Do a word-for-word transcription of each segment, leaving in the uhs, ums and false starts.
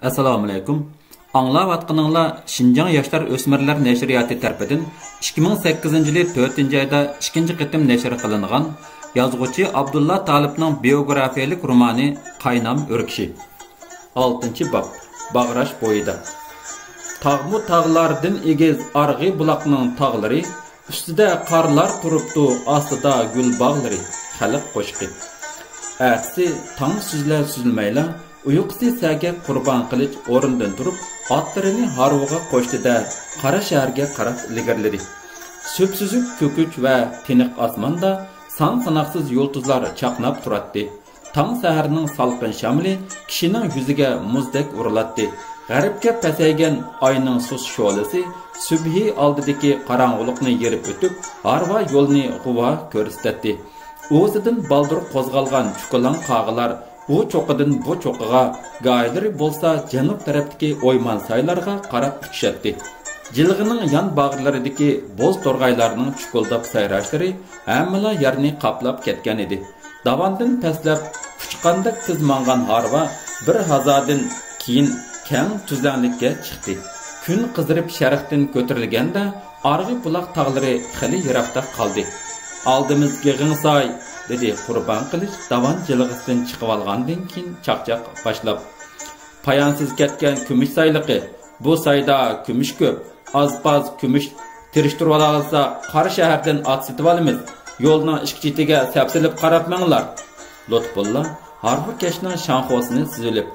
ئەسسالامۇئەلەيكۇم. ئاڭلاۋاتقىنىڭلار شىنجاڭ ياشلار ئۆسمۈرلەر نەشرىياتى تەرىپىدىن ئىككى مىڭ سەككىزىنچى يىلى تۆتىنچى ئايدا ئىككىنچى قېتىم نەشر قىلىنغان يازغۇچى ئابدۇللا تالىپنىڭ بىيوگرافىيەلىك رومانى قاينام ئۆركىشى. ئالتىنچى باب، باغراش بويىدا. تاغمۇ تاغلاردىن ئېگىز ئارغى بۇلاقنىڭ تاغلىرى، ئۈستىدە قارلار تۇرۇپتۇ، ئاستىدا گۈل باغلىرى. خەلق قوشىقى. ئەتىسى تاڭ سۈزۈلەر سۈزۈلمەيلا، ئۇيقۇسى سەگەك قۇربان قىلىچ ئورنىدىن تۇرۇپ، ئاتلىرىنى ھارۋىغا قوشتى-دە، قارا شەھەرگە قاراپ ئىلگىرىلىدى. سۈپسۈزۈك كۆكۈچ ۋە تىنىق ئاسماندا سان-ساناقسىز يۇلتۇزلار چاقناپ تۇراتتى. تاڭ سەھەرنىڭ سالقىن شامىلى كىشىنىڭ يۈزىگە مۇزدەك ئۇرۇلاتتى. غەربكە پەسەيگەن ئاينىڭ سۇس شولىسى سۈبھى ئالدىدىكى قاراڭغۇلۇقنى يېرىپ ئۆتۈپ، ھارۋا يولىنى غۇۋا كۆرسىتەتتى. ئۇۋىسىدىن بالدۇر قوزغالغان چۇكىلاڭ قاغىلار ئۇ چوققىدىن بۇ چوققىغا، گاھىلىرى بولسا جەنۇب تەرەپتىكى ئويمان سايلارغا قاراپ ئۇچۇشاتتى. جىلغىنىڭ يان باغرىلىرىدىكى بوز تورغايلارنىڭ چۇكۇلداپ سايراشلىرى ھەممىلا يەرنى قاپلاپ كەتكەن ئىدى. داۋاندىن پەسلەپ ئۇچقاندەك تېز ماڭغان ھارۋا بىر ھازادىن كېيىن كەڭ تۈزلەڭلىككە چىقتى. كۈن قىزىرىپ شەرقتىن كۆتۈرۈلگەندە، ئارغى بۇلاق تاغلىرى خېلى يىراقتا قالدى. «ئالدىمىزدىكى غىڭ ساي»، دېدى قۇربان قىلىچ داۋان جىلغىسىدىن چىقىۋالغاندىن كېيىن چاقچاق باشلاپ. «پايانسىز كەتكەن كۈمۈش سايلىقى. بۇ سايدا كۈمۈش كۆپ. ئاز-پاز كۈمۈش تىرىشتۇرۇۋالالىساق، قارا شەھەردىن ئات سېتىۋالىمىز. يولنىڭ ئىككى چېتىگە سەپسېلىپ قاراپ مېڭىڭلار.» لۇتپۇللا ھارۋىكەشنىڭ شاڭخۇسىنى سۈزۈلۈپ،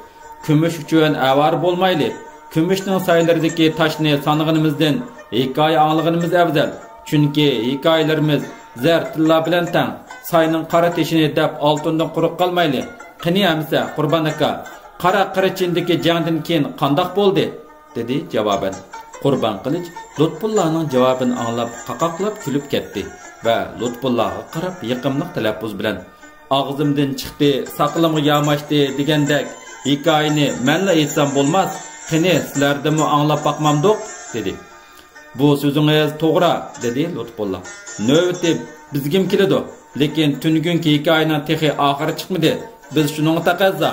«كۈمۈش ئۈچۈن ئاۋارە بولمايلى. كۈمۈشنىڭ سايلىرىدىكى تاشنى سانىغىنىمىزدىن ھېكايە ئاڭلىغىنىمىز ئەۋزەل. چۈنكى ھېكايىلىرىمىز زەر تىللا بىلەن تەڭ. ساينىڭ قارا تېشىنى دەپ ئالتۇندىن قۇرۇق قالمايلى. قېنى ئەمىسە، قۇربان ئاكا، قارا قىرىچىندىكى جەڭدىن كېيىن قانداق بولدى؟» دېدى جاۋابەن. قۇربان قىلىچ لۇتپۇللانىڭ جاۋابىنى ئاڭلاپ، قاقاقلاپ كۈلۈپ كەتتى ۋە لۇتپۇللاغا قاراپ يېقىملىق تەلەپپۇز بىلەن، «ئاغزىمدىن چىقتى، ساقىلىمغا ياماشتى» دېگەندەك ھېكايىنى مەنلا ئېيتسام بولماس؟ قېنى، سىلەردىنمۇ ئاڭلاپ باقمامدۇق؟ دېدى. «بۇ سۆزىڭىز توغرا»، دېدى لۇتپۇللا. «نۆۋىتى بىزگىمۇ كېلىدۇ. لېكىن تۈنۈگۈنكى ھېكايىنىڭ تېخى ئاخىرى چىقمىدى. بىز شۇنىڭغا تەقەززا.»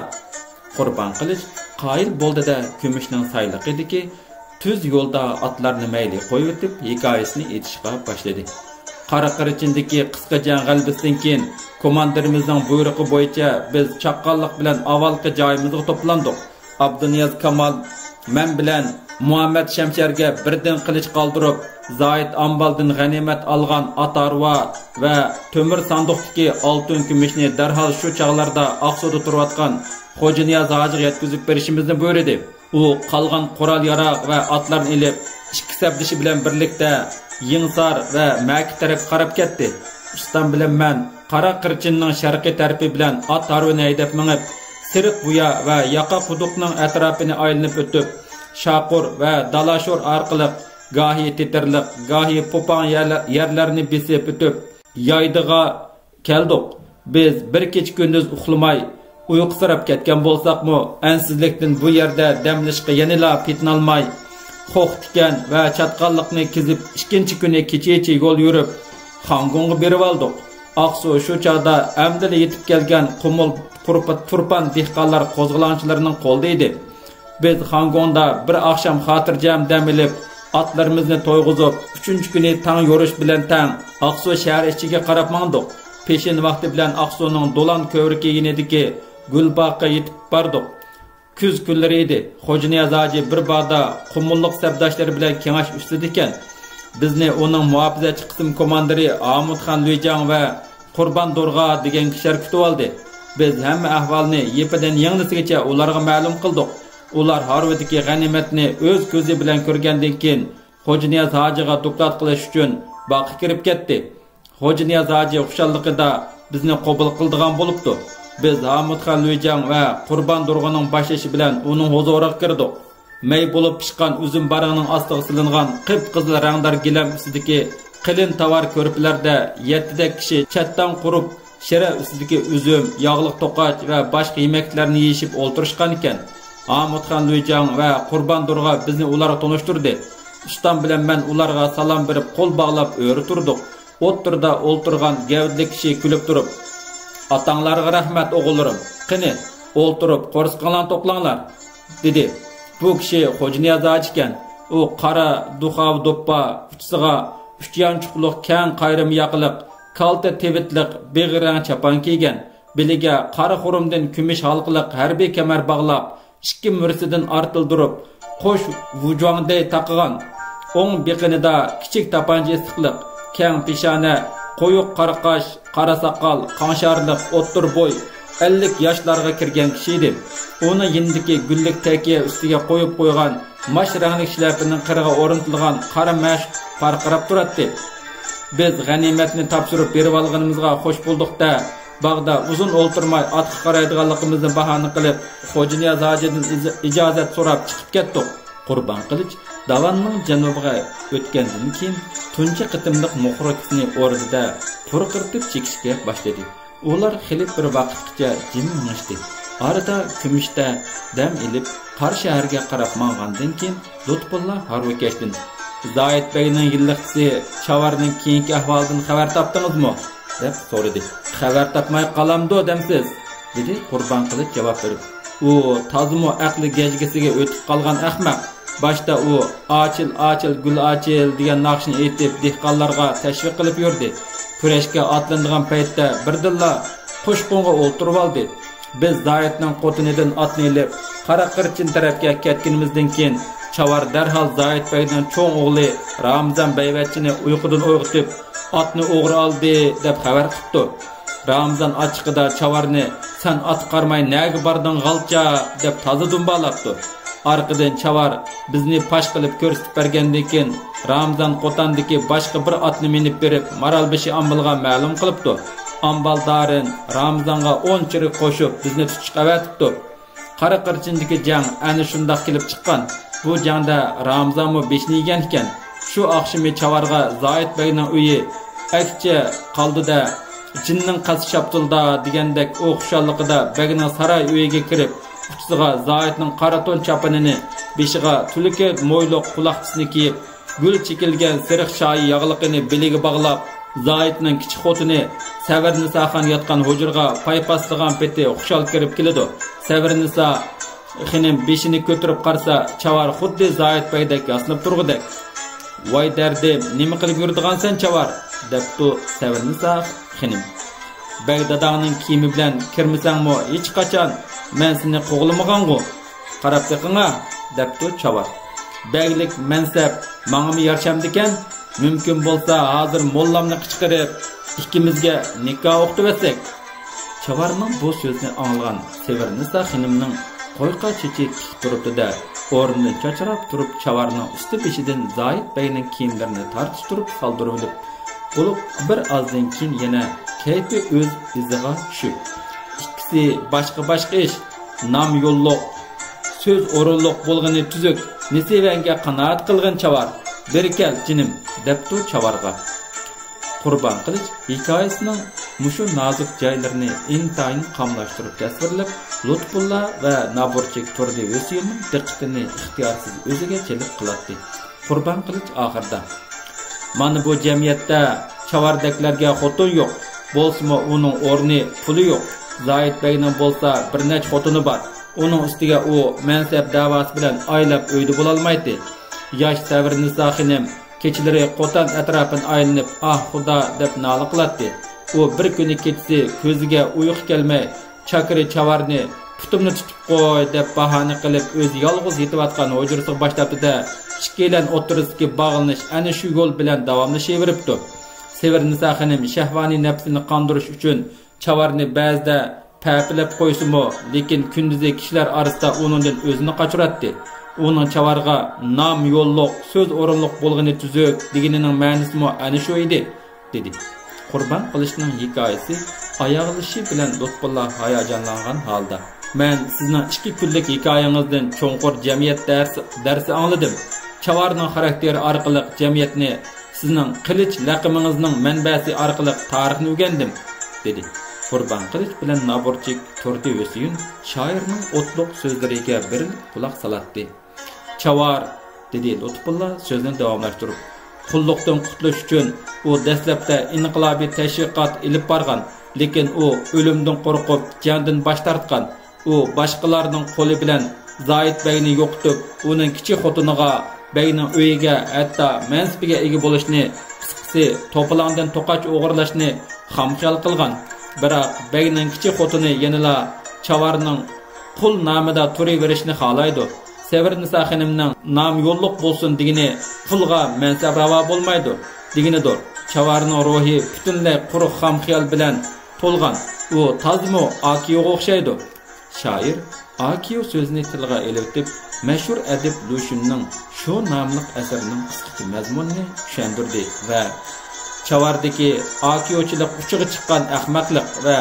قۇربان قىلىچ قايىل بولدى-دە، كۈمۈشنىڭ سايلىقىدىكى تۈز يولدا ئاتلارنى مەيلى قويۇۋېتىپ، ھېكايىسىنى ئېيتىشقا باشلىدى. «قارا قىرىچىندىكى قىسقا جەڭ غەلىبىسىدىن كېيىن، كوماندىرىمىزنىڭ بۇيرۇقى بويىچە بىز چاققانلىق بىلەن ئاۋۋالقى جايىمىزغا توپلاندۇق. ئابدۇنىياز كامال، مەن بىلەن مۇھەممەد شەمشەرگە بىردىن قىلىچ قالدۇرۇپ، زاھىت ئامبالدىن غەنىيمەت ئالغان ئات ھارۋا ۋە تۆمۈر ساندۇقتىكى ئالتۇن كۈمۈشنى دەرھال شۇ چاغلاردا ئاقسۇدا تۇرۇۋاتقان خوجانىياز ھاجىغا يەتكۈزۈپ بېرىشىمىزنى بۇيرۇدى. ئۇ قالغان قورال-ياراغ ۋە ئاتلارنى ئېلىپ، ئىككى سەپدىشى بىلەن بىرلىكتە يېڭىسار ۋە مەكىت تەرەپكە قاراپ كەتتى. ئۇستام بىلەن مەن قارا قىرچىننىڭ شەرقىي تەرىپى بىلەن ئات ھارۋىنى ھەيدەپ مېڭىپ، سېرىق بۇيا ۋە ياقا قۇدۇقنىڭ ئەتراپىنى ئايلىنىپ ئۆتۈپ، شاقۇر ۋە دالاشور ئارقىلىق گاھى تېتىرلىق، گاھى پوپاڭ يەرلە-، يەرلەرنى بېسىپ ئۆتۈپ، يايدىغا كەلدۇق. بىز بىر كېچە-كۈندۈز ئۇخلىماي، ئۇيقۇسىراپ كەتكەن بولساقمۇ، ئەنسىزلىكتىن بۇ يەردە دەم ئېلىشقا يەنىلا پېتىنالماي، خوخ تىكەن ۋە چاتقاللىقنى كېزىپ، ئىككىنچى كۈنى كېچىچە يول يۈرۈپ، خاڭگوڭغا بېرىۋالدۇق. ئاقسۇ شۇ چاغدا ئەمدىلا يېتىپ كەلگەن قۇمۇل قۇرپا-، تۇرپان دېھقانلار قوزغىلاڭچىلىرىنىڭ قولىدا ئىدى. بىز خاڭگوڭدا بىر ئاخشام خاتىرجەم دەم ئېلىپ، ئاتلىرىمىزنى تويغۇزۇپ، ئۈچىنچى كۈنى تاڭ يورۇش بىلەن تەڭ ئاقسۇ شەھەر ئىچىگە قاراپ ماڭدۇق. پېشىن ۋاقتى بىلەن ئاقسۇنىڭ دولان كۆۋرۈكى يېنىدىكى گۈلباغقا يېتىپ باردۇق. كۈز كۈنلىرى ئىدى. خوجانىياز ھاجى بىر باغدا قۇمۇللۇق سەپداشلىرى بىلەن كېڭەش ئۈستىدىكەن. بىزنى ئۇنىڭ مۇھاپىزەتچى قىسىم كوماندىرى ھامۇتخان لۈيجاڭ ۋە قۇربان دورغا دېگەن كىشىلەر كۈتۈۋالدى. بىز ھەممە ئەھۋالنى يىپىدىن يىڭنىسىگىچە ئۇلارغا مەلۇم قىلدۇق. ئۇلار ھارۋىدىكى غەنىيمەتنى ئۆز كۆزى بىلەن كۆرگەندىن كېيىن، خوجانىياز ھاجىغا دوكلات قىلىش ئۈچۈن باغقا كىرىپ كەتتى. خوجانىياز ھاجى خۇشاللىقىدا بىزنى قوبۇل قىلىدىغان بولۇپتۇ. بىز ھامۇتخان لۈيجاڭ ۋە قۇربان دورغىنىڭ باشلىشى بىلەن ئۇنىڭ ھۇزۇرىغا كىردۇق. مەي بولۇپ پىشقان ئۈزۈم بارىڭىنىڭ ئاستىغا سېلىنغان قىپقىزىل رەڭدار گىلەم ئۈستىدىكى قېلىن تاۋار كۆرپىلەردە يەتتىدەك كىشى چەتتاڭ قۇرۇپ، شىرە ئۈستىدىكى ئۈزۈم، ياغلىق توقاچ ۋە باشقا يېمەكلىكلەرنى يېيىشىپ ئولتۇرۇشقانىكەن. ھامۇتخان لۈيجاڭ ۋە قۇربان دورغا بىزنى ئۇلارغا تونۇشتۇردى. ئۇستام بىلەن مەن ئۇلارغا سالام بېرىپ، قول باغلاپ ئۆرە تۇردۇق. ئوتتۇرىدا ئولتۇرغان گەۋدىلىك كىشى كۈلۈپ تۇرۇپ، «ئاتاڭلارغا رەھمەت، ئوغۇللىرىم. قېنى، ئولتۇرۇپ، قورسىقىڭلارنى توقلاڭلار.» دېدى. بۇ كىشى خوجانىياز ھاجى ئىكەن. ئۇ قارا دۇخاۋا دوپپا، ئۇچىسىغا ئۈچ يانچۇقلۇق كەڭ قايرىم ياقىلىق، كالتە تىۋىتلىق بېغىر رەڭ چاپان كىيگەن، بېلىگە قارا خۇرۇمدىن كۈمۈش ھالقىلىق ھەربىي كەمەر باغلاپ، ئىككى مۈرىسىدىن ئارتىلدۇرۇپ، قوش ۋۇجۇاڭدەي تاقىغان. ئوڭ بېقىنىدا كىچىك تاپانچا ئېسىقلىق، كەڭ پېشانە، قويۇق قارا قاش، قارا ساقال، قاڭشارلىق، ئوتتۇرا بوي، ئەللىك ياشلارغا كىرگەن كىشى ئىدى. ئۇنىڭ يېنىدىكى گۈللۈك تەكىيە ئۈستىگە قويۇپ قويغان ماش رەڭلىك شىلەپىنىڭ قىرىغا ئورنىتىلغان قارا مەشۇق پارقىراپ تۇراتتى. بىز غەنىيمەتنى تاپشۇرۇپ بېرىۋالغىنىمىزغا خوش بولدۇق-دە، باغدا ئۇزۇن ئولتۇرماي ئاتقا قارايدىغانلىقىمىزنى باھانە قىلىپ، خوجانىياز ھاجىدىن ئىز-، ئىجازەت سوراپ چىقىپ كەتتۇق. قۇربان قىلىچ داۋاننىڭ جەنۇبىغا ئۆتكەندىن كېيىن، تۇنجى قېتىملىق موخوركىسىنى ئوردىدە پۇرقىرىتىپ چېكىشكە باشلىدى. ئۇلار خېلى بىر ۋاقىتقىچە جىم مېڭىشتى. ئارىدا كۈمۈشتە دەم ئېلىپ، قارا شەھەرگە قاراپ ماڭغاندىن كېيىن، لۇتپۇللا ھارۋىكەشتىن، «زاھىت بەگنىڭ يىللىقچىسى چاۋارنىڭ كېيىنكى ئەھۋالىدىن خەۋەر تاپتىڭىزمۇ؟» دەپ سورىدى. «خەۋەر تاپماي قالامدۇ دەمسىز؟» دېدى قۇربان قىلىچ جاۋاب بېرىپ. «ئۇ تازىمۇ ئەقلى گەجگىسىگە ئۆتۈپ قالغان ئەخمەق. باشتا ئۇ ئاچىل، ئاچىل، گۈل ئاچىل دېگەن ناخشىنى ئېيتىپ، دېھقانلارغا تەشۋىق قىلىپ يۈردى. كۈرەشكە ئاتلىنىدىغان پەيتتە بىردىنلا قوشقۇنغا ئولتۇرۇۋالدى. بىز زاھىتنىڭ قوتىنىدىن ئاتنى ئېلىپ، قاراقىرچىن تەرەپكە كەتكىنىمىزدىن كېيىن، چاۋار دەرھال زاھىت بەگنىڭ چوڭ ئوغلى رامىزان بەيۋەچچىنى ئۇيقۇدىن ئويغىتىپ، ئاتنى ئوغرى ئالدى دەپ خەۋەر قىپتۇ. رامىزان ئاچچىقىدا چاۋارنى، سەن ئاتقا قارىماي نەگە باردىڭ، غالچا؟ دەپ تازا دۇمبالاپتۇ. ئارقىدىن چاۋار بىزنى پاش قىلىپ كۆرسىتىپ بەرگەندىن كېيىن، رامىزان قوتاندىكى باشقا بىر ئاتنى مىنىپ بېرىپ، مارالبېشى ئامبىلىغا مەلۇم قىلىپتۇ. ئامبال دارىن رامىزانغا ئون چېرىك قوشۇپ، بىزنى تۇتۇشقا ئەۋەتىپتۇ. قاراقىرچىندىكى جەڭ ئەنە شۇنداق كېلىپ چىققان. بۇ جەڭدە رامىزانمۇ بېشىنى يېگەن ئىكەن. شۇ ئاخشىمى چاۋارغا زاھىت بەگنىڭ ئۆيى ئەكچە قالدۇ-دە، جىننىڭ قاسى شاپتۇلدا دېگەندەك، ئۇ خۇشاللىقىدا بەگنىڭ ساراي ئۆيىگە كىرىپ، ئۇچىسىغا زاھىتنىڭ قارا تون چاپىنىنى، بېشىغا تۈلكە مويلۇق قۇلاقچىسىنى كىيىپ، گۈل چېكىلگەن سېرىق شايى ياغلىقىنى بېلىگە باغلاپ، زاھىتنىڭ كىچىك خوتۇنى سەۋرنىساخان ياتقان ھۇجرىغا پايپاسلىغان پېتى خۇشال كىرىپ كېلىدۇ. سەۋرنىسا خېنىم بېشىنى كۆتۈرۈپ قارىسا، چاۋار خۇددى زاھىت بەگدەك ياسىنىپ تۇرغۇدەك. «ۋاي دەردىم، نېمە قىلىپ يۈرىدىغانسەن، چاۋار؟» دەپتۇ سەۋرنىسا خېنىم. «بەگ داداڭنىڭ كىيىمى بىلەن كىرمىسەڭمۇ ھېچقاچان مەن سېنى قوغلىمىغانغۇ؟ قاراپ بېقىڭا!» دەپتۇ چاۋار. «بەگلىك مەنسەپ ماڭىمۇ يارىشامدىكەن؟ مۇمكىن بولسا، ھازىر موللامنى قىچقىرىپ، ئىككىمىزگە نىكاھ ئوقۇتۇۋەتسەك.» چاۋارنىڭ بۇ سۆزىنى ئاڭلىغان سېۋرنىسا خېنىمنىڭ قويقا چېچى تىك تۇرۇپتۇ-دە، ئورنىدىن چاچراپ تۇرۇپ، چاۋارنىڭ ئۈستى بېشىدىن زاھىت بەگنىڭ كىيىملىرىنى تارتىشتۇرۇپ سالدۇرۇۋېلىپ، بولۇپ، بىر ئازدىن كېيىن يەنە كەيپى ئۆز ئىزىغا چۈشۈپ، ئىككىسى باشقا-باشقا ئىش، نام يوللۇق، سۆز ئورۇنلۇق بولغىنى تۈزۈك، نېسىۋەڭگە قانائەت قىلغىن، چاۋار، بېرى كەل، جېنىم، دەپتۇ چاۋارغا. قۇربان قىلىچ ھېكايىسىنىڭ مۇشۇ نازۇك جايلىرىنى ئىنتايىن قاملاشتۇرۇپ تەسۋىرلەپ، لۇتپۇللا ۋە نابۇرچىك تۇردى ھۈسېننىڭ دىققىتىنى ئىختىيارسىز ئۆزىگە جەلپ قىلاتتى. قۇربان قىلىچ ئاخىرىدا، مانا بۇ جەمئىيەتتە چاۋاردەكلەرگە خوتۇن يوق، بولسىمۇ ئۇنىڭ ئورنى، پۇلى يوق. زاھىت بەگنىڭ بولسا بىر نەچچە خوتۇنى بار. ئۇنىڭ ئۈستىگە ئۇ مەنسەپ دەۋاسى بىلەن ئايلاپ ئۆيدە بولالمايتتى. ياش سەۋرنىسا خېنىم كېچىلىرى قوتان ئەتراپىنى ئايلىنىپ، «ئاھ، خۇدا!» دەپ نالە قىلاتتى. ئۇ بىر كۈنى كېچىسى كۆزىگە ئۇيقۇ كەلمەي، چاكىرى چاۋارنى، «پۇتۇمنى تۇتۇپ قوي» دەپ باھانە قىلىپ، ئۆزى يالغۇز يېتىۋاتقان ھۇجرىسىغا باشلاپتۇ-دە، ئىككىيلەن ئوتتۇرىسىدىكى باغلىنىش ئەنە شۇ يول بىلەن داۋاملىشىۋېرىپتۇ. سېۋرنىسا خېنىم شەھۋانىي نەپسىنى قاندۇرۇش ئۈچۈن چاۋارنى بەزىدە پەپىلەپ قويسىمۇ، لېكىن كۈندۈزى كىشىلەر ئارىسىدا ئۇنىڭدىن ئۆزىنى قاچۇراتتى. ئۇنىڭ چاۋارغا نام يوللۇق، سۆز ئورۇنلۇق بولغىنى تۈزۈك دېگىنىنىڭ مەنىسىمۇ ئەنە شۇ ئىدى. دېدى. قۇربان قىلىچنىڭ ھېكايىسى ئاياغلىشىشى بىلەن لۇتپۇللا ھاياجانلانغان ھالدا، مەن سىزنىڭ ئىككى كۈنلۈك ھېكايىڭىزدىن چوڭقۇر جەمئىيەت دەرسى، دەرسى ئاڭلىدىم. چاۋارنىڭ خاراكتېرى ئارقىلىق جەمئىيەتنى، سىزنىڭ قىلىچ لەقىمىڭىزنىڭ مەنبەسى ئارقىلىق تارىخنى ئۆگەندىم، دېدى. قۇربان قىلىچ بىلەن نابۇرچىك تۇردى ھۈسەيىن شائىرنىڭ ئوتلۇق سۆزلىرىگە بېرىلىپ قۇلاق سالاتتى. چاۋار، دېدى لۇتپۇللا سۆزىنى داۋاملاشتۇرۇپ، قۇللۇقتىن قۇتۇلۇش ئۈچۈن ئۇ دەسلەپتە ئىنقىلابىي تەشۋىقات ئېلىپ بارغان، لېكىن ئۇ ئۆلۈمدىن قورقۇپ جەڭدىن باش تارتقان. ئۇ باشقىلارنىڭ قولى بىلەن زاھىت بەگنى يوقىتىپ، ئۇنىڭ كىچىك خوتۇنىغا، بەگنىڭ ئۆيىگە، ھەتتا مەنسىپىگە ئىگە بولۇشنى، قىسقىسى، توپىلاڭدىن توقاچ ئوغرىلاشنى خام خىيال قىلغان. بىراق بەگنىڭ كىچىك خوتۇنى يەنىلا چاۋارنىڭ قۇل نامىدا تۇرۇۋېرىشنى خالايدۇ. سەۋرنىسا خېنىمنىڭ نامى يوللۇق بولسۇن دېگىنى پۇلغا، مەنسەپكە راۋا بولمايدۇ دېگىنىدۇر. چاۋارنىڭ روھى پۈتۈنلەي قۇرۇق خام خىيال بىلەن تولغان. ئۇ تازىمۇ ئاكىيوغا ئوخشايدۇ. شائىر ئاكىيو سۆزىنى تىلغا ئېلىۋېتىپ، مەشھۇر ئەدىب لۇشۈننىڭ شۇ ناملىق ئەسىرىنىڭ قىسقىچە مەزمۇنىنى چۈشەندۈردى ۋە چاۋاردىكى ئاكىيوچىلىق ئۇچىغا چىققان ئەخمەقلىق ۋە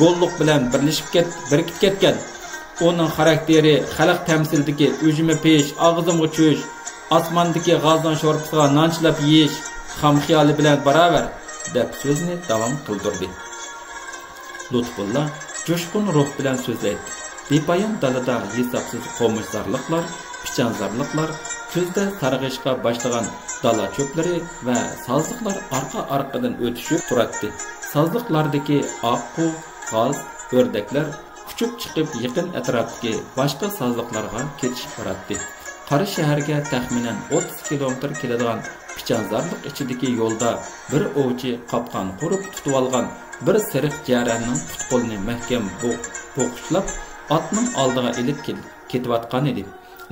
گوللۇق بىلەن بىرلىشىپ كەت-، بىرىكىپ كەتكەن. ئۇنىڭ خاراكتېرى خەلق تەمسىلىدىكى ئۈجمە پىش، ئاغزىمغا چۈش، ئاسماندىكى غازنىڭ شورپىسىغا نان چىلاپ يېيىش خام خىيالى بىلەن باراۋەر، دەپ سۆزىنى داۋام قىلدۇردى. لۇتپۇللا جۇشقۇن روھ بىلەن سۆزلەيتتى. بىپايان دالىدا ھېسابسىز قومۇشزارلىقلار، پىچانزارلىقلار، كۈزدە سارغىيىشقا باشلىغان دالا چۆپلىرى ۋە سازلىقلار ئارقا-ئارقىدىن ئۆتۈشۈپ تۇراتتى. سازلىقلاردىكى ئاققۇ، غاز، ئۆردەكلەر ئۇچۇپ چىقىپ يېقىن ئەتراپتىكى باشقا سازلىقلارغا كېتىشىپ باراتتى. قاراشەھەرگە تەخمىنەن ئوتتۇز كىلومېتىر كېلىدىغان پىچانزارلىق ئىچىدىكى يولدا بىر ئوۋچى قاپقان قۇرۇپ تۇتۇۋالغان بىر سېرىق جەرەننىڭ پۇت-قولىنى مەھكەم بو-، بوغۇچلاپ، ئاتنىڭ ئالدىغا ئېلىپ كېل-، كېتىۋاتقانىدى.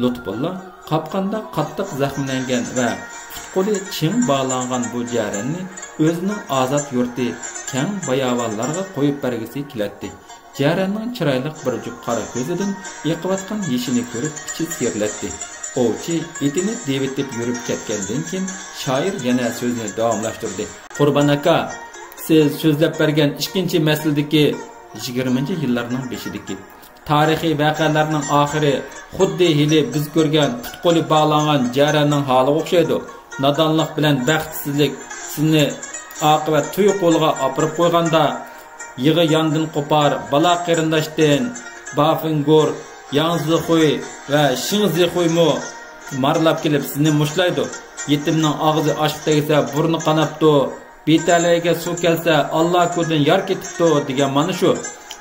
لۇتپۇللا قاپقاندا قاتتىق زەخىملەنگەن ۋە پۇت-قولى چىڭ باغلانغان بۇ جەرەننى ئۆزىنىڭ ئازاد يۇرتى كەڭ باياۋانلارغا قويۇپ بەرگۈسى كېلەتتى. جەرەننىڭ چىرايلىق بىر جۈپ قارا كۆزىدىن ئېقىۋاتقان يېشىنى كۆرۈپ ئىچى سىيرىلەتتى. ئوۋچى ئېتىنى دېۋىتىپ يۈرۈپ كەتكەندىن كېيىن، شائىر يەنە سۆزىنى داۋاملاشتۇردى. قۇربان ئاكا، سىز سۆزلەپ بەرگەن ئىككىنچى مەسىلىدىكى يىگىرمىنچى يىللارنىڭ بېشىدىكى تارىخىي ۋەقەلەرنىڭ ئاخىرى خۇددى ھېلى بىز كۆرگەن پۇت-قولى باغلانغان جەرەننىڭ ھالىغا ئوخشايدۇ. نادانلىق بىلەن بەختسىزلىك سىزنى ئاقىۋەت تۇيۇقۇلىغا ئاپىرىپ قويغاندا، يىغا ياندىن قوپار، بالا قېرىنداشتىن، بافىڭگۇر، ياڭزىخۇي ۋە شىڭزىخۇيمۇ مارلاپ كېلىپ سىزنى مۇشتلايدۇ. يېتىمنىڭ ئاغزى ئاشقا تەگسە، بۇرنى قاناپتۇ. بىتەلەيگە سۇ كەلسە، ئاللا كۆردىن يار كېتىپتۇ دېگەن مانا شۇ.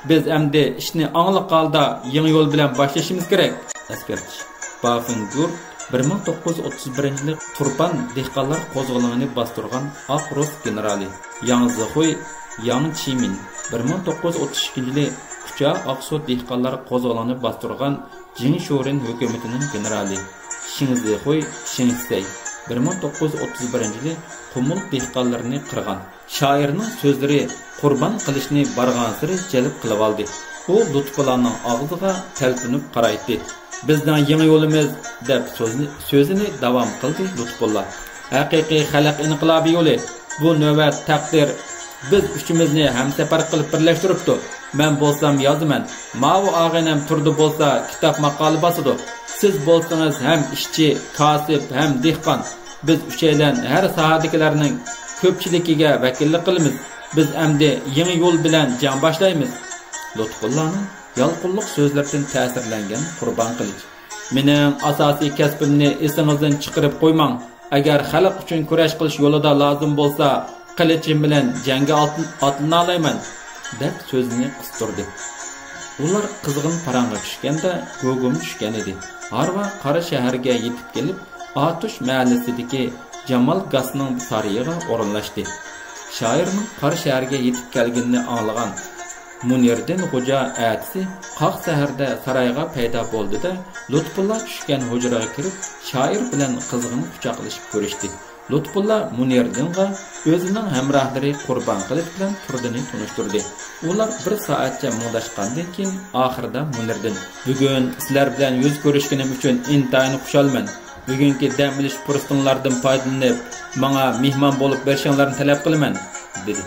بىز ئەمدى ئىشنى ئاڭلىق ھالدا يېڭى يول بىلەن باشلىشىمىز كېرەك. ئەسكەرتىش. بافىڭگۇر بىر مىڭ توققۇز يۈز ئوتتۇز بىرىنچى يىلى تۇرپان دېھقانلار قوزغىلىڭىنى باستۇرغان ئاق رۇس گېنېرالى. ياڭزىخۇي، ياڭ چىمىن بىر مىڭ توققۇز يۈز ئوتتۇز ئىككىنچى يىلى كۇچا ئاقسۇ دېھقانلار قوزغىلىڭىنى باستۇرغان جىڭ شورېن ھۆكۈمىتىنىڭ گېنېرالى. شىڭزىخۇي، شىڭسەي بىر مىڭ توققۇز يۈز ئوتتۇز بىرىنچى يىلى قۇمۇل دېھقانلىرىنى قىرغان. شائىرنىڭ سۆزلىرى قۇربان قىلىچنى بارغانسېرى جەلپ قىلىۋالدى. ئۇ لۇتپۇللانىڭ ئاغزىغا تەلپۈنۈپ قارايتتى. بىزنىڭ يېڭى يولىمىز، دەپ سۆزنى، سۆزىنى داۋام قىلدى لۇتپۇللا. ھەقىقىي خەلق ئىنقىلابى يولى. بۇ نۆۋەت تەقدىر بىز ئۈچىمىزنى ھەمسەپەر قىلىپ بىرلەشتۈرۈپتۇ. مەن بولسام يازىمەن. ماۋۇ ئاغىنەم تۇردى بولسا كىتاب ماقالە باسىدۇ. سىز بولسىڭىز ھەم ئىشچى، كاسىپ، ھەم دېھقان. بىز ئۈچەيلەن ھەر ساھەدىكىلەرنىڭ كۆپچىلىكىگە ۋەكىللىك قىلىمىز. بىز ئەمدى يېڭى يول بىلەن جەڭ باشلايمىز. لۇتپۇللانىڭ يالقۇنلۇق سۆزلىرىدىن تەسىرلەنگەن قۇربان قىلىچ، مېنىڭ ئاساسىي كەسپىمنى ئېسىڭىزدىن چىقىرىپ قويماڭ. ئەگەر خەلق ئۈچۈن كۈرەش قىلىش يولىدا لازىم بولسا، قىلىچىم بىلەن جەڭگە ئاتل-، ئاتلىنالايمەن، دەپ سۆزىنى قىستۇردى. ئۇلار قىزغىن پاراڭغا چۈشكەندە، گۇگۇم چۈشكەن ئىدى. ھارۋا قارا شەھەرگە يېتىپ كېلىپ، ئاتۇش مەھەللىسىدىكى جامال گاسنىڭ سارىيىغا ئورۇنلاشتى. شائىرنىڭ قارا شەھەرگە يېتىپ كەلگىنىنى ئاڭلىغان مۇنىردىن غوجا ئەتىسى قاق سەھەردە سارايغا پەيدا بولدى-دە، لۇتپۇللا چۈشكەن ھۇجرىغا كىرىپ، شائىر بىلەن قىزغىن قۇچاقلىشىپ كۆرۈشتى. لۇتپۇللا مۇنىردىنغا ئۆزىنىڭ ھەمراھلىرى قۇربان قىلىچ بىلەن تۇردىنى تونۇشتۇردى. ئۇلار بىر سائەتچە مۇڭداشقاندىن كېيىن، ئاخىرىدا مۇنىردىن، بۈگۈن سىلەر بىلەن يۈز كۆرۈشكىنىم ئۈچۈن ئىنتايىن خۇشالمەن. بۈگۈنكى دەم ئېلىش پۇرسىتىڭلاردىن پايدىلىنىپ، ماڭا مېھمان بولۇپ بېرىشىڭلارنى تەلەپ قىلىمەن، دېدى.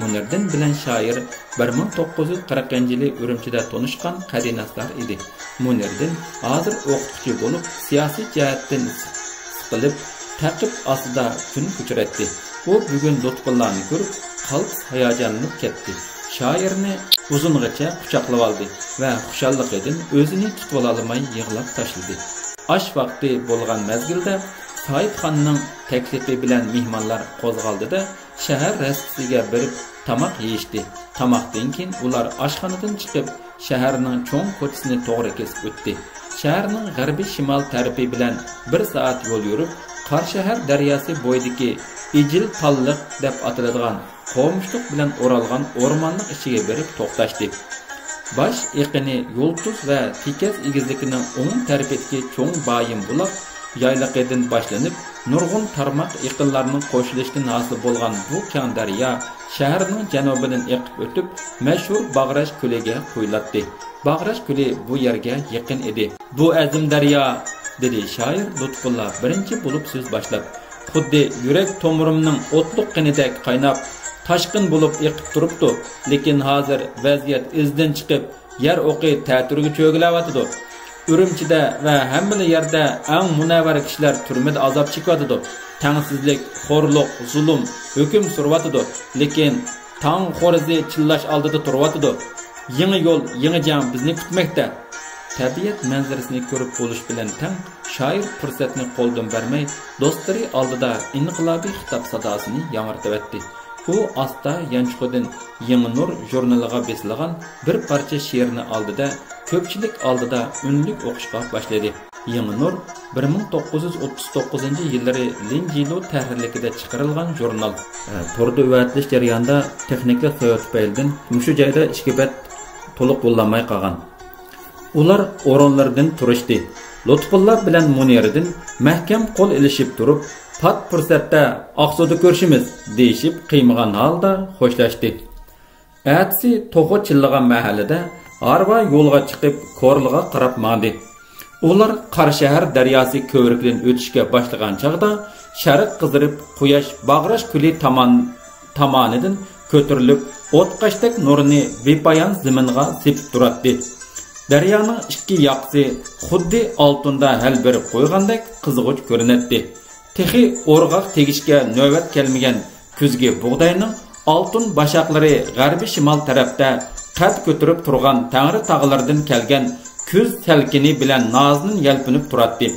مۇنىردىن بىلەن شائىر بىر مىڭ توققۇز يۈز قىرىقىنچى يىلى ئۈرۈمچىدە تونۇشقان قەدىناسلار ئىدى. مۇنىردىن ھازىر ئوقۇتقۇچى بولۇپ، سىياسىي جەھەتتىن سىقىلىپ، تەقىب ئاستىدا كۈن كۆچۈرەتتى. ئۇ بۈگۈن لۇتپۇللانى كۆرۈپ، قالتىس ھاياجانلىنىپ كەتتى. شائىرنى ئۇزۇنغىچە قۇچاقلىۋالدى ۋە خۇشاللىقىدىن ئۆزىنى تۇتۇۋالالماي يىغلاپ تاشلىدى. ئاش ۋاقتى بولغان مەزگىلدە ساھىبخاننىڭ تەكلىپى بىلەن مېھمانلار قوزغالدى-دە، شەھەر رەستىسىگە بېرىپ تاماق يېيىشتى. تاماقتىن كېيىن ئۇلار ئاشخانىدىن چىقىپ، شەھەرنىڭ چوڭ كوچىسىنى توغرا كېسىپ ئۆتتى. شەھەرنىڭ غەربىي شىمال تەرىپى بىلەن بىر سائەت يول يۈرۈپ، قاراشەھەر دەرياسى بويىدىكى ئىجىل تاللىق دەپ ئاتىلىدىغان قومۇشلۇق بىلەن ئورالغان ئورمانلىق ئىچىگە بېرىپ توختاشتى. باش ئېقىنى يۇلتۇز ۋە تېكەز ئېگىزلىكىنىڭ ئوڭ تەرىپىدىكى چوڭ بايىن بۇلاق يايلىقىدىن باشلىنىپ، نۇرغۇن تارماق ئېقىنلارنىڭ قوشۇلۇشىدىن ھاسىل بولغان بۇ كەڭ دەريا شەھەرنىڭ جەنۇبىدىن ئېقىپ ئۆتۈپ، مەشھۇر باغراش كۆلىگە قۇيۇلاتتى. باغراش كۆلى بۇ يەرگە يېقىن ئىدى. بۇ ئەزىم دەريا، دېدى شائىر لۇتپۇللا بىرىنچى بولۇپ سۆز باشلاپ، خۇددى يۈرەك تومۇرۇمنىڭ ئوتلۇق قېنىدەك قايناپ، تاشقىن بولۇپ ئېقىپ تۇرۇپتۇ. لېكىن ھازىر ۋەزىيەت ئىزدىن چىقىپ، يەر ئوقى تەتۈرىگە چۆگىلەۋاتىدۇ. ئۈرۈمچىدە ۋە ھەممىلا يەردە ئەڭ مۇنەۋۋەر كىشىلەر تۈرمىدە ئازاب چېكىۋاتىدۇ. تەڭسىزلىك، خورلۇق، زۇلۇم ھۆكۈم سۈرۈۋاتىدۇ. لېكىن تاڭ خورىزى چىللاش ئالدىدا تۇرۇۋاتىدۇ. يېڭى يول، يېڭى جەڭ بىزنى كۈتمەكتە. تەبىئەت مەنزىرىسىنى كۆرۈپ بولۇش بىلەن تەڭ، شائىر پۇرسەتنى قولدىن بەرمەي، دوستلىرى ئالدىدا ئىنقىلابىي خىتاب ساداسىنى ياڭرىتىۋەتتى. ئۇ ئاستا يانچۇقىدىن يېڭى نۇر ژۇرنىلىغا بېسىلغان بىر پارچە شېئىرنى ئالدى-دە، كۆپچىلىك ئالدىدا ئۈنلۈك ئوقۇشقا باشلىدى. يېڭى نۇر بىر مىڭ توققۇز يۈز ئوتتۇز توققۇزىنچى يىللىرى لىنجىلۇ تەھرىرلىكىدە چىقىرىلغان ژۇرنال. توردا ئەۋەتىلىش جەريانىدا تېخنىكلىق سەۋەب تۈپەيلىدىن مۇشۇ جايدا ئىككى بەت تولۇق قوللانماي قالغان. ئۇلار ئورۇنلىرىدىن تۇرۇشتى. لۇتپۇللا بىلەن مۇنىرىدىن مەھكەم قول ئېلىشىپ تۇرۇپ، پات پۇرسەتتە «ئاقسۇدا كۆرۈشىمىز» دېيىشىپ، قىيمىغان ھالدا خوشلاشتى. ئەتىسى توخۇ چىللىغان مەھەللىدە ھارۋا يولغا چىقىپ، كورلىغا قاراپ ماڭدى. ئۇلار قاراشەھەر دەرياسى كۆۋرۈكىدىن ئۆتۈشكە باشلىغان چاغدا، شەرق قىزىرىپ، قۇياش باغراش كۆلى تامان، تامانىدىن كۆتۈرۈلۈپ، ئوتقاشتەك نۇرىنى بىپايان زېمىنغا سېپىپ تۇراتتى. دەريانىڭ ئىككى ياقىسى خۇددى ئالتۇندا ھەل بېرىپ قويغاندەك قىزغۇچ كۆرۈنەتتى. تېخى ئورغاق تېگىشكە نۆۋەت كەلمىگەن كۈزگى بۇغداينىڭ ئالتۇن باشاقلىرى غەربىي شىمال تەرەپتە قەد كۆتۈرۈپ تۇرغان تەڭرى تاغلىرىدىن كەلگەن كۈز سەلكىنى بىلەن نازىنىن يەلپۈنۈپ تۇراتتى.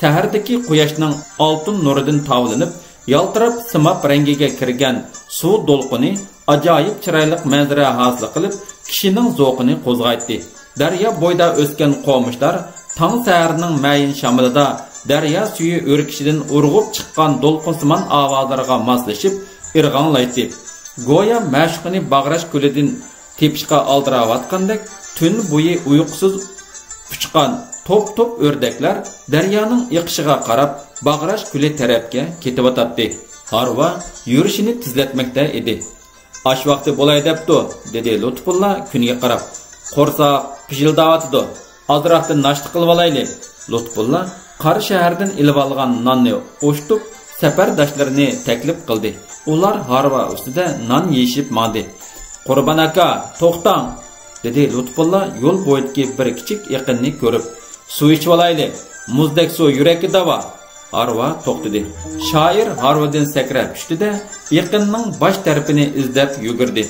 سەھەردىكى قۇياشنىڭ ئالتۇن نۇرىدىن تاۋلىنىپ، يالتىراپ سىماب رەڭگىگە كىرگەن سۇ دولقۇنى ئاجايىپ چىرايلىق مەنزىرە ھاسىل قىلىپ، كىشىنىڭ زوقىنى قوزغايتتى. دەريا بويىدا ئۆسكەن قومۇشلار تاڭ سەھەرنىڭ مەيىن شامىلىدا دەريا سۈيى ئۆركىشىدىن ئۇرغۇپ چىققان دولقۇنسىمان ئاۋازلىرىغا ماسلىشىپ ئىرغاڭلايتتى. گويا مەشۇقىنى باغراش كۆلىدىن تېپىشقا ئالدىراۋاتقاندەك، تۈن بويى ئۇيقۇسىز ئۇچقان توپ-توپ ئۆردەكلەر دەريانىڭ ئېقىشىغا قاراپ، باغراش كۆلى تەرەپكە كېتىۋاتاتتى. ھارۋا يۈرۈشىنى تېزلەتمەكتە ئىدى. «ئاش ۋاقتى بولاي دەپتۇ»، دېدى لۇتپۇللا كۈنگە قاراپ. «قورساق پىژىلداۋاتىدۇ. ئازراقتىن ناشتا قىلىۋالايلى.» لۇتپۇللا قاراشەھەردىن ئېلىۋالغان ناننى ئوشتۇپ، سەپەرداشلىرىنى تەكلىپ قىلدى. ئۇلار ھارۋا ئۈستىدە نان يېيىشىپ ماڭدى. «قۇربان ئاكا، توختاڭ!» دېدى لۇتپۇللا يول بويىدىكى بىر كىچىك ئېقىننى كۆرۈپ. «سۇ ئىچىۋالايلى، مۇزدەك سۇ يۈرەككە داۋا.» ھارۋا توختىدى. شائىر ھارۋىدىن سەكرەپ چۈشتى-دە، ئېقىننىڭ باش تەرىپىنى ئىزدەپ يۈگۈردى.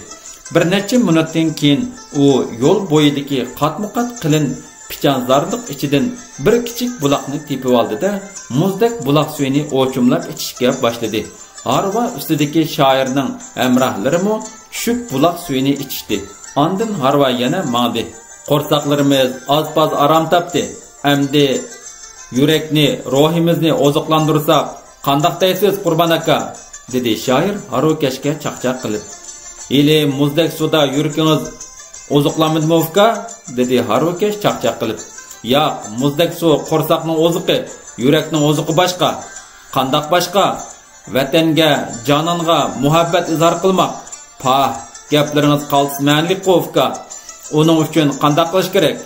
بىر نەچچە مىنۇتتىن كېيىن ئۇ يول بويىدىكى قاتمۇقات قېلىن پىچانزارلىق ئىچىدىن بىر كىچىك بۇلاقنى تېپىۋالدى-دە، مۇزدەك بۇلاق سۈيىنى ئوچۇملاپ ئىچىشكە باشلىدى. ھارۋا ئۈستىدىكى شائىرنىڭ ھەمراھلىرىمۇ چۈشۈپ بۇلاق سۈيىنى ئىچىشتى. ئاندىن ھارۋا يەنە ماڭدى. «قورساقلىرىمىز ئاز-پاز ئارام تاپتى. ئەمدى يۈرەكنى، روھىمىزنى ئوزۇقلاندۇرساق قانداق دەيسىز، قۇربان ئاكا؟» دېدى شائىر ھارۋىكەشكە چاقچاق قىلىپ. «ھېلى مۇزدەك سۇدا يۈرىكىڭىز ئوزۇقلانمىدىمۇ، ئۇكا؟» دېدى ھارۋىكەش چاقچاق قىلىپ. «ياق، مۇزدەك سۇ قورساقنىڭ ئوزۇقى، يۈرەكنىڭ ئوزۇقى باشقا.» «قانداق باشقا؟» «ۋەتەنگە، جانانغا مۇھەببەت ئىزھار قىلماق.» «پاھ، گەپلىرىڭىز قالتىس مەنىلىكقۇ، ئۇكا.» «ئۇنىڭ ئۈچۈن قانداق قىلىش كېرەك؟»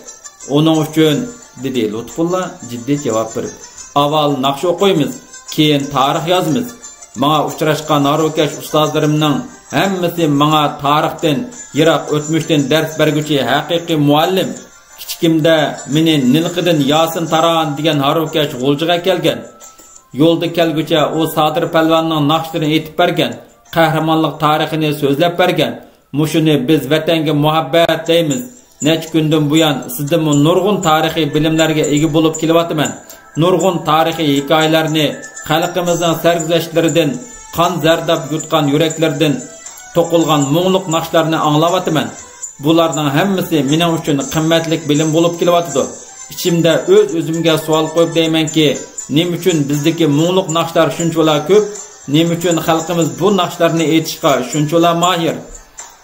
«ئۇنىڭ ئۈچۈن»، دېدى لۇتپۇللا جىددىي جاۋاب بېرىپ، «ئاۋۋال ناخشا ئوقۇيمىز، كېيىن تارىخ يازىمىز. ماڭا ئۇچراشقان ھارۋىكەش ئۇستازلىرىمنىڭ ھەممىسى ماڭا تارىختىن، يىراق ئۆتمۈشتىن دەرس بەرگۈچى ھەقىقىي مۇئەللىم. كىچىكىمدە مېنى نىلقىدىن ياسىن تاران دېگەن ھارۋىكەش غۇلجىغا ئەكەلگەن. يولدا كەلگۈچە ئۇ سادىر پەلۋاننىڭ ناخشىلىرىنى ئېيتىپ بەرگەن، قەھرىمانلىق تارىخىنى سۆزلەپ بەرگەن. مۇشۇنى بىز ۋەتەنگە مۇھەببەت دەيمىز. نەچچە كۈندىن بۇيان سىزدىنمۇ نۇرغۇن تارىخىي بىلىملەرگە ئىگە بولۇپ كېلىۋاتىمەن. نۇرغۇن تارىخىي ھېكايىلەرنى، خەلقىمىزنىڭ سەرگۈزەشتلىرىدىن، قان زەرداب يۇتقان يۈرەكلىرىدىن توقۇلغان مۇڭلۇق ناخشىلارنى ئاڭلاۋاتىمەن. بۇلارنىڭ ھەممىسى مېنىڭ ئۈچۈن قىممەتلىك بىلىم بولۇپ كېلىۋاتىدۇ. ئىچىمدە ئۆز-ئۆزۈمگە سوئال قويۇپ دەيمەنكى، نېمە ئۈچۈن بىزدىكى مۇڭلۇق ناخشىلار شۇنچىۋالا كۆپ؟ نېمە ئۈچۈن خەلقىمىز بۇ ناخشىلارنى ئېيتىشقا شۇنچىۋالا ماھىر؟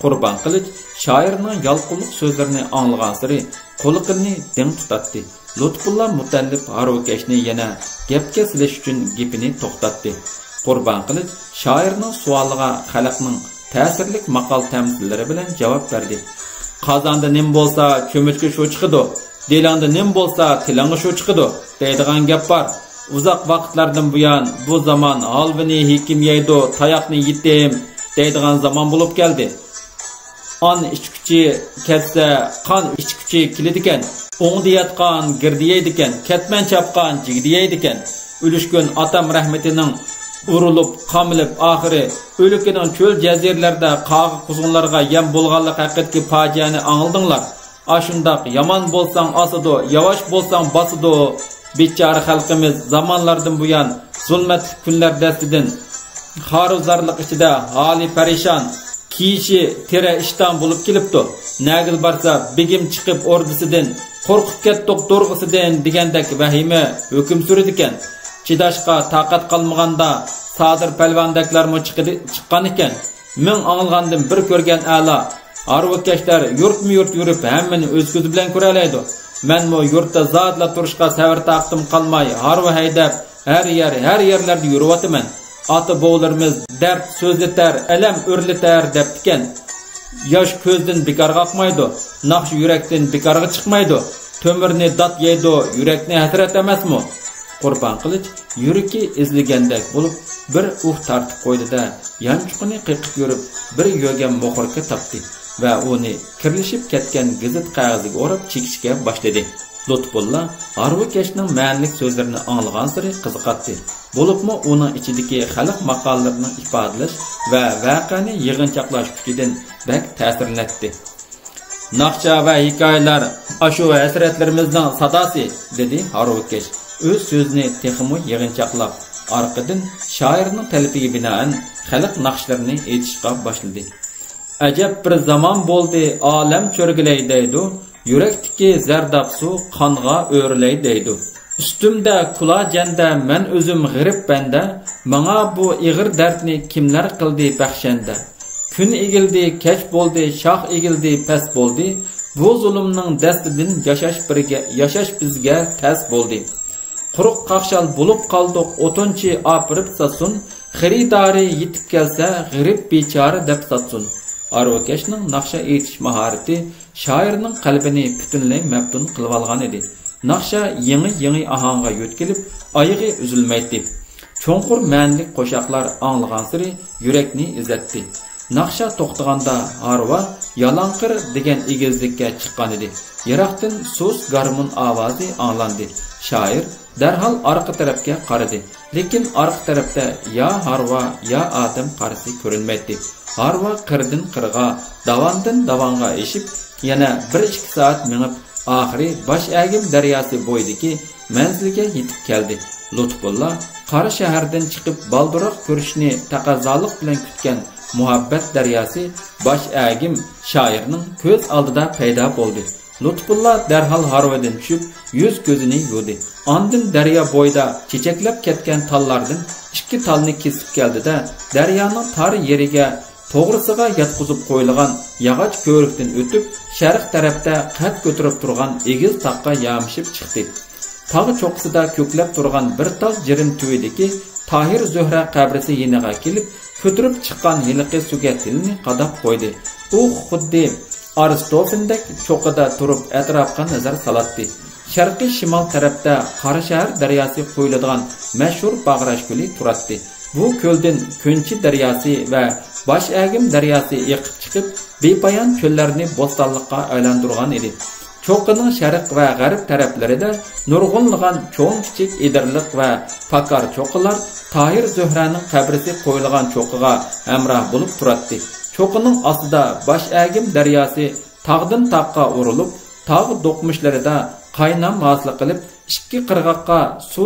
قۇربان قىلىچ شائىرنىڭ يالقۇنلۇق سۆزلىرىنى ئاڭلىغانسېرى قۇلىقىنى دىڭ تۇتاتتى. لۇتپۇللا مۇتەللىپ ھارۋىكەشنى يەنە گەپكە سېلىش ئۈچۈن گېپىنى توختاتتى. قۇربان قىلىچ شائىرنىڭ سوئالىغا خەلقنىڭ تەسىرلىك ماقال-تەمسىللىرى بىلەن جاۋاب بەردى. «قازاندا نېمە بولسا، چۆمۈچكە شۇ چىقىدۇ، دىلىڭدا نېمە بولسا، تىلىڭغا شۇ چىقىدۇ» دەيدىغان گەپ بار. ئۇزاق ۋاقىتلاردىن بۇيان بۇ زامان «ھالۋىنى ھېكىم يەيدۇ، تاياقنى يېتىم» دەيدىغان زامان بولۇپ كەلدى. ئان ئىچكۈچى كەتسە، قان ئىچكۈچى كېلىدىكەن. ئوڭدا ياتقان گىردە يەيدىكەن، كەتمەن چاپقان جىگدە يەيدىكەن. ئۆلۈشكۈن ئاتام رەھمىتىنىڭ ئۇرۇلۇپ، قامىلىپ، ئاخىرى ئۆلكىنىڭ چۆل جەزىرىلەردە قاغا-قۇزغۇنلارغا يەم بولغانلىقى ھەققىدىكى پاجىئەنى ئاڭلىدىڭلار. ئاشۇنداق يامان بولساڭ ئاسىدۇ، ياۋاش بولساڭ باسىدۇ. بىچارە خەلقىمىز زامانلاردىن بۇيان زۇلمەتلىك كۈنلەر دەستىدىن خارۇزارلىق ئىچىدە ھالى پەرىشان، كىيىشى تېرە ئىشتان بولۇپ كېلىپتۇ. نەگىلا بارسا بېگىم چىقىپ ئوردىسىدىن، قورقۇپ كەتتۇق دورغىسىدىن دېگەندەك ۋەھىمە ھۆكۈم سۈرىدىكەن. چىداشقا تاقەت قالمىغاندا سادىر پەلۋاندەكلەرمۇ چىقىدى، چىققان ئىكەن. مىڭ ئاڭلىغاندىن بىر كۆرگەن ئەلا. ھارۋىكەشلەر يۇرتمۇ يۇرت يۈرۈپ، ھەممىنى ئۆز كۆزى بىلەن كۆرەلەيدۇ. مەنمۇ يۇرتتا زادىلا تۇرۇشقا سەۋر-تاقىتىم قالماي، ھارۋا ھەيدەپ، ھەر يەر، ھەر يەرلەردە يۈرۈۋاتىمەن. ئاتا-بوۋىلىرىمىز «دەرد سۆزلىتەر، ئەلەم ئۆرلىتەر» دەپتىكەن. ياش كۆزدىن بىكارغا ئاقمايدۇ، ناخشا يۈرەكتىن بىكارغا چىقمايدۇ. تۆمۈرنى دات يەيدۇ، يۈرەكنى ھەسرەت ئەمەسمۇ؟ قۇربان قىلىچ يۈرىكى ئېزىلگەندەك بولۇپ، بىر ئۇھ تارتىپ قويدى-دە، يانچۇقىنى قېقىپ يۈرۈپ، بىر يۆگەم موخوركا تاپتى ۋە ئۇنى كىرلىشىپ كەتكەن گېزىت قەغىزىگە ئوراپ چېكىشكە باشلىدى. لۇتپۇللا ھارۋىكەشنىڭ مەنىلىك سۆزلىرىنى ئاڭلىغانسېرى قىزىقاتتى. بولۇپمۇ ئۇنىڭ ئىچىدىكى خەلق ماقاللىرىنىڭ ئىپادىلەش ۋە ۋەقەنى يىغىنچاقلاش كۈچىدىن بەك تەسىرلىنەتتى. «ناخشا ۋە ھېكايىلەر ئاشۇ ھەسرەتلىرىمىزنىڭ ساداسى» دېدى ھارۋىكەش ئۆز سۆزىنى تېخىمۇ يىغىنچاقلاپ، ئارقىدىن شائىرنىڭ تەلىپىگە بىنائەن خەلق ناخشىلىرىنى ئېيتىشقا باشلىدى. «ئەجەب بىر زامان بولدى، ئالەم چۆرگىلەي دەيدۇ، يۈرەكتىكى زەرداب سۇ قانغا ئۆرۈلەي دەيدۇ. ئۈستۈمدە كۇلا جەندە، مەن ئۆزۈم غېرىب بەندە، ماڭا بۇ ئېغىر دەردنى كىملەر قىلدى بەخشەندە؟ كۈن ئېگىلدى، كەچ بولدى، شاخ ئېگىلدى، پەس بولدى، بۇ زۇلۇمنىڭ دەستىدىن ياشاش بىرگە، ياشاش بىزگە تەس بولدى. قۇرۇق قاقشال بولۇپ قالدۇق، ئوتۇنچى ئاپىرىپ ساتسۇن، خېرىدارى يېتىپ كەلسە، غېرىب بىچارە دەپ ساتسۇن.» ھارۋىكەشنىڭ ناخشا ئېيتىش ماھارىتى شائىرنىڭ قەلبىنى پۈتۈنلەي مەپتۇن قىلىۋالغان ئىدى. ناخشا يېڭى-يېڭى ئاھاڭغا يۆتكىلىپ، ئايىغى ئۈزۈلمەيتتى. چوڭقۇر مەنىلىك قوشاقلار ئاڭلىغانسېرى يۈرەكنى ئېزەتتى. ناخشا توختىغاندا ھارۋا «يالاڭقىر» دېگەن ئېگىزلىككە چىققانىدى. يىراقتىن سۇس گارمون ئاۋازى ئاڭلاندى. شائىر دەرھال ئارقا تەرەپكە قارىدى. لېكىن ئارقا تەرەپتە يا ھارۋا، يا ئادەم قارىسى كۆرۈنمەيتتى. ھارۋا قىردىن قىرغا، داۋاندىن داۋانغا ئېشىپ، يەنە بىر ئىككى سائەت مېڭىپ، ئاخىرى باش ئەگىم دەرياسى بويىدىكى مەنزىلگە يېتىپ كەلدى. لۇتپۇللا قارا شەھەردىن چىقىپ، بالدۇرراق كۆرۈشنى تەقەززالىق بىلەن كۈتكەن مۇھەببەت دەرياسى باش ئەگىم شائىرنىڭ كۆز ئالدىدا پەيدا بولدى. لۇتپۇللا دەرھال ھارۋىدىن چۈشۈپ، يۈز-كۆزىنى يۇدى. ئاندىن دەريا بويىدا چېچەكلەپ كەتكەن تاللاردىن ئىككى تالنى كېسىپ كەلدى-دە، دەريانىڭ تار يېرىگە توغرىسىغا ياتقۇزۇپ قويۇلغان ياغاچ كۆۋرۈكتىن ئۆتۈپ، شەرق تەرەپتە قەد كۆتۈرۈپ تۇرغان ئېگىز تاغقا يامىشىپ چىقتى. تاغ چوققىسىدا كۆكلەپ تۇرغان بىر تال جىرىم تۈۋىدىكى تاھىر زۆھرە قەبرىسى يېنىغا كېلىپ، كۆتۈرۈپ چىققان ھېلىقى سۆگەت تىلىنى قاداپ قويدى. ئۇ خۇددى ئارستوفىندەك چوققىدا تۇرۇپ ئەتراپقا نەزەر سالاتتى. شەرقىي شىمال تەرەپتە قاراشەھەر دەرياسى قۇيۇلىدىغان مەشھۇر باغراش كۆلى تۇراتتى. بۇ كۆلدىن كۈنچى دەرياسى ۋە باش ئەگىم دەرياسى ئېقىپ چىقىپ، بىپايان چۆللەرنى بوستانلىققا ئايلاندۇرغان ئىدى. چوققىنىڭ شەرق ۋە غەرب تەرەپلىرىدە نۇرغۇنلىغان چوڭ-كىچىك ئېدىرلىق ۋە پاكار چوققىلار تاھىر زۆھرەنىڭ قەبرىسى قويۇلغان چوققىغا ھەمراھ بولۇپ تۇراتتى. چوققىنىڭ ئاستىدا باش ئەگىم دەرياسى تاغدىن تاغقا ئۇرۇلۇپ، تاغ دوقمۇشلىرىدا قاينام ھاسىل قىلىپ، ئىككى قىرغاققا سۇ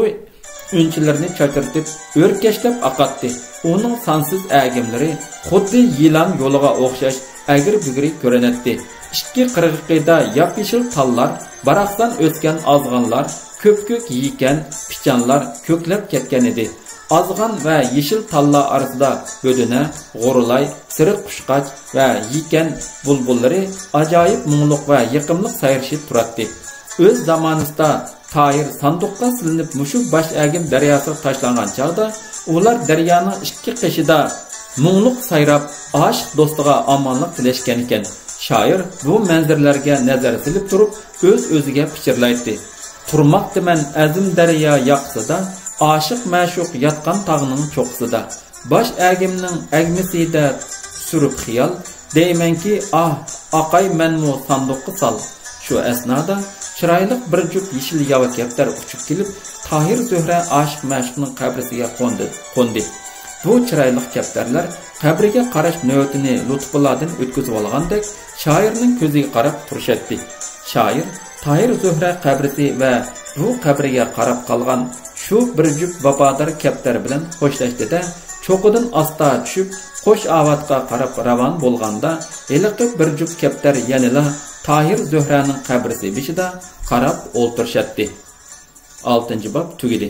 ئۈنچىلىرىنى چاچرىتىپ، ئۆركەشلەپ ئاقاتتى. ئۇنىڭ سانسىز ئەگىملىرى خۇددى يىلان يولىغا ئوخشاش ئەگرى-بۈگرى كۆرۈنەتتى. ئىككى قىرغىقىدا ياپيېشىل تاللار، باراقسان ئۆسكەن ئازغانلار، كۆپكۆك يېكەن، پىچانلار كۆكلەپ كەتكەنىدى. ئازغان ۋە يېشىل تاللا ئارىسىدا بۆدۈنە، غۇرۇلاي، سېرىق قۇشقاچ ۋە يېكەن بۇلبۇللىرى ئاجايىپ مۇڭلۇق ۋە يېقىملىق سايرىشىپ تۇراتتى. ئۆز زامانىسىدا تاھىر ساندۇققا سېلىنىپ مۇشۇ باش ئەگىم دەرياسىغا تاشلانغان چاغدا، ئۇلار دەريانىڭ ئىككى قېشىدا مۇڭلۇق سايراپ، ئاشىق دوستىغا ئامانلىق تىلەشكەنىكەن. شائىر بۇ مەنزىرىلەرگە نەزەر سېلىپ تۇرۇپ، ئۆز-ئۆزىگە پىچىرلايتتى: «تۇرماقتىمەن ئەزىم دەريا ياقىسىدا، ئاشىق مەشۇق ياتقان تاغنىڭ چوققىسىدا. باش ئەگىمنىڭ ئەگمىسىدە سۈرۈپ خىيال، دەيمەنكى، ئاھ، ئاقاي مەنمۇ ساندۇققا سال.» شۇ ئەسنادا چىرايلىق بىر جۈپ يېشىل ياۋا كەپتەر ئۇچۇپ كېلىپ، تاھىر زۆھرە ئاشىق مەشۇقنىڭ قەبرىسىگە قوندى، قوندى. بۇ چىرايلىق كەپتەرلەر قەبرىگە قاراش نۆۋىتىنى لۇتپۇللادىن ئۆتكۈزۈۋالغاندەك، شائىرنىڭ كۆزىگە قاراپ تۇرۇشاتتى. شائىر تاھىر زۆھرە قەبرىسى ۋە بۇ قەبرىگە قاراپ قالغان شۇ بىر جۈپ ۋاپادار كەپتەر بىلەن خوشلاشتى-دە، چوققىدىن ئاستا چۈشۈپ، قوش ئاۋاتقا قاراپ راۋان بولغاندا، ھېلىقى بىر جۈپ كەپتەر يەنىلا تاھىر زۆھرەنىڭ قەبرىسى بېشىدا قاراپ ئولتۇرۇشاتتى. ئالتىنچى باب تۈگىدى.